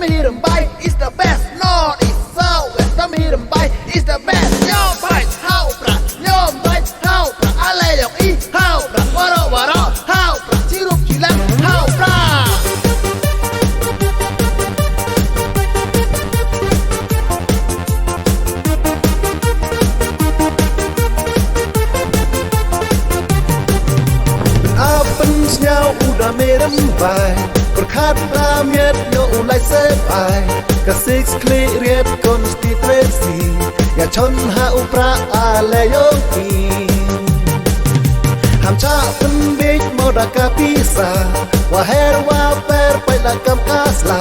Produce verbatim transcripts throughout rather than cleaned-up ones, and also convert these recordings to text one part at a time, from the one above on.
Myrmbai is the best, North East South West. Myrmbai is the best. Nyombait hau pra, Nyombait hau pra, ale yong i hau pra, waro waro hau pra, chirup chilang hau pra. Apen sñiaw u da Myrmbai, pyrkhat ba miet ïoh u lai sepai. Ka Sixth Khliehriat constituency, ïa chon ha u pra ale yong i. Ham cha pynbeit mo da ka pisa, wa her wa per pait la kam ka sla.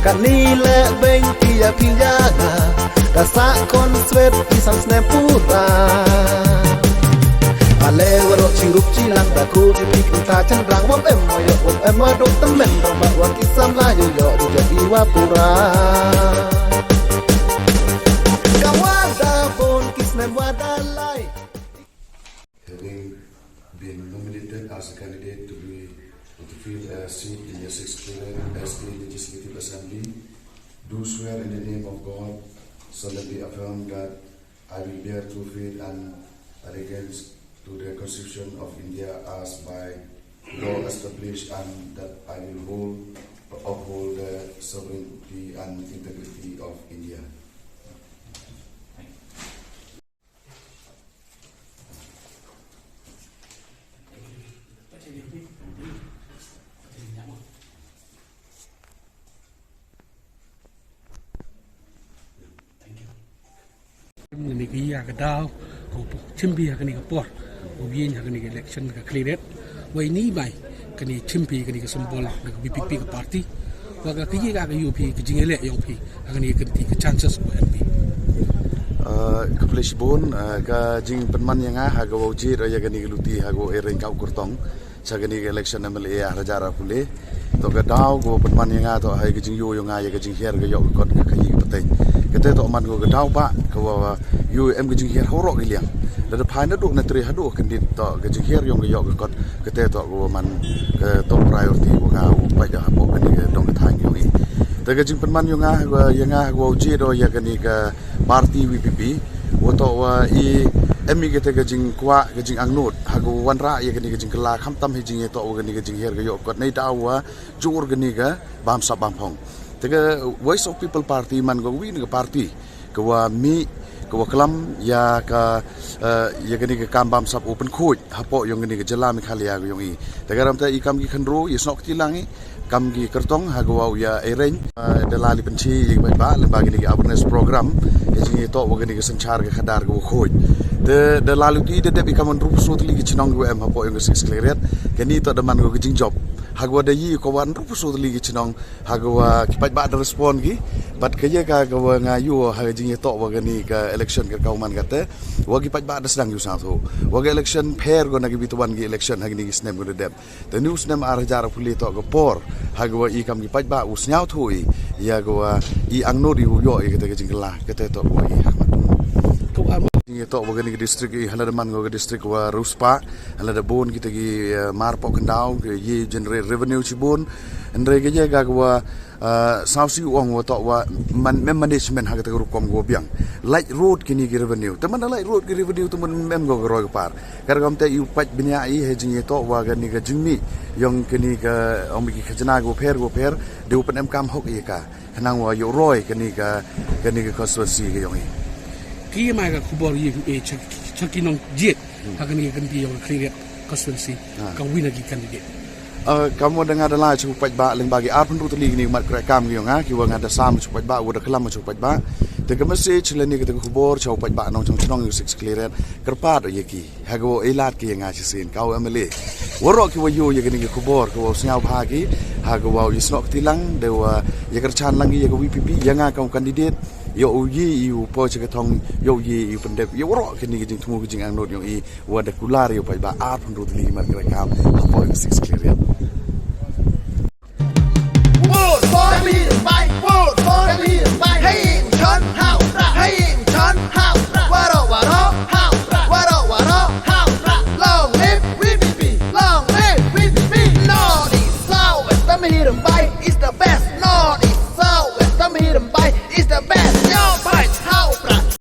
Kani le beng ki ïa phi ïa nga, da sa kon swet ki san snem pura. Ale warok chirup chilang da ko ji pik ta chang rang wam em wa yok wam em wa dok temen rong ba wa ki sam la yo yo di jadi wa pura. Ka wa da bon ki snem wa da lai. Having been nominated as a candidate to be, to fill a seat in the Sixth Khliehriat S A Legislative Assembly, do swear in the name of God, solemnly affirm that I will bear true faith and allegiance to the Constitution of India as by law established, and that I will hold, uphold the sovereignty and integrity of India. Ngi ka ïa ka daw ko chimpi ha kani ka por ko yin ha kani ka election ka Khliehriat. Wei ni bai kani chimpi kani ka symbol na ka V P P ka party. Wa ka ka ïa ka ka U P ka jingïaleh yong phi ha kani ka kynti ka chances ko M P. Ah, ka pule shibun, ah, ka jingpynman ïa nga ha ka wow jied ïa kani ka luti ha ka wow ereng ka u kyrtong cha kani ka election M L A ha Raja Rapule. To ka daw ko pynman ïa nga to hai ka jingyu ïa nga ïa ka jinghiar ka yok ka kot ka khayi ka pateng. Kate to man ko ka daw ba ka wa yu em ka jinghiar horok iliang. Da da phai na duk na tri hadu ka dit to ka jinghiar yong ka yok ka kot kate to ko man ka top priority wa nga u pai da hapo kani ka dong ka thang yong i. Ta ka jingpynman ïa nga ïa nga ko ji do ïa kani ka party V P P. Wa to wa i em i kate ka jingkwah ka jingangnud ha ka wanrah ïa kani ka jingkylla khamtam hi jingïatoh wa kani ka jinghiar ka yok kot nei daw wa jur kani ka bamsap bamphong. Te ka Voice of People Party man ka wi na ka party ka wa mih ka wa klam ïa ka, eh, ïa kani ka kam bamsap u pynkhuid hapoh yong kani ka jylla Meghalaya ka yong i. Te ka ram te i kam ki khynru i snok ti lang i kam ki kyrtong ha ka wa u ïa ereng. Ah, da la li pynchi ïa ki paidbah lyngba kini ki awareness program ïa jingïatoh wa kini ki synshar ka khadar ka wa khuid. Da, da la li ti da dep i kam hynriew phew saw tylli ki chnong ki wa em hapoh yong ka Sixth Khliehriat. Kani to da man ka jingjop ha ka wa da yi ka wa hynriew phew saw tylli ki chnong ha ka wa ki paidbah da respond ki. Bad ka ïa ka ka wa nga ïu ha ka jingïatoh wa kani ka election ka ka wa man kate wa ki paidbah da sdang ïu sngewthuh wa ka election pher ko na ki bituan ki election ha kini ki snem ko da dep. Te ni u snem ar hajar arphew le to ka por ha ka wa i kam ki paidbah u sngewthuh i ïa ka wa i angnud i u ïoh i kata ka jingkylla kata to wa i ha ka mat. Ka wa i to wa kani ka district i hala da man ka district wa riewspah hala da bun kita ki, eh, mar pok khyndaw ki i generate revenue chibun. Hynrei ka ïa ka wa, eh, sawsi u ong wa to wa man, mem management ha kata ka rukom ka wa biang. Light road kini ki revenue. Te man light road ki revenue te man mem ka roi ka par. Ka rukom te ïu pait bniah i he jingïatoh wa kani ka jingmih yong kani ka ong ki khajna ka wa pher ka wa pher de u pynemkam hok ïa ka. Khnang wa ïoh roi kani ka, kani ka constituency ka yong i. Ki mai ka khubor ïa, eh, cha, cha ki nong jied ha kani ka kynti yong ka Khliehriat constituency ka wi na ki candidate. Ah, kam wa da nga da la cha u paidbah lyngba ki arphew hynriew tylli kini mat kre kam ki yong nga ki wa nga da sam cha u paidbah wa da klam cha u paidbah. Te ka message lane kata ka khubor cha u paidbah nong chong chnong yong Sixth Khliehriat kyrpad ïa ki. Ha ka wa i lad ki ïa nga shisien ka wa M L A. Warok ki wa ïu ïa kani ki khubor ka wa sngewbha ki ha ka wa ïa snok ti lang de wa ïa kyrchan lang ïa ka V P P ïa nga ka candidate ïa u ïa i u po cha ka thong ïa u ïa i u pyndep ïa warok kani ki jingthmu ki jingangnud ïa i wa da kular ïa u paidbah arphew hynriew tylli ki mat kre kam hapoh Sixth Khliehriat.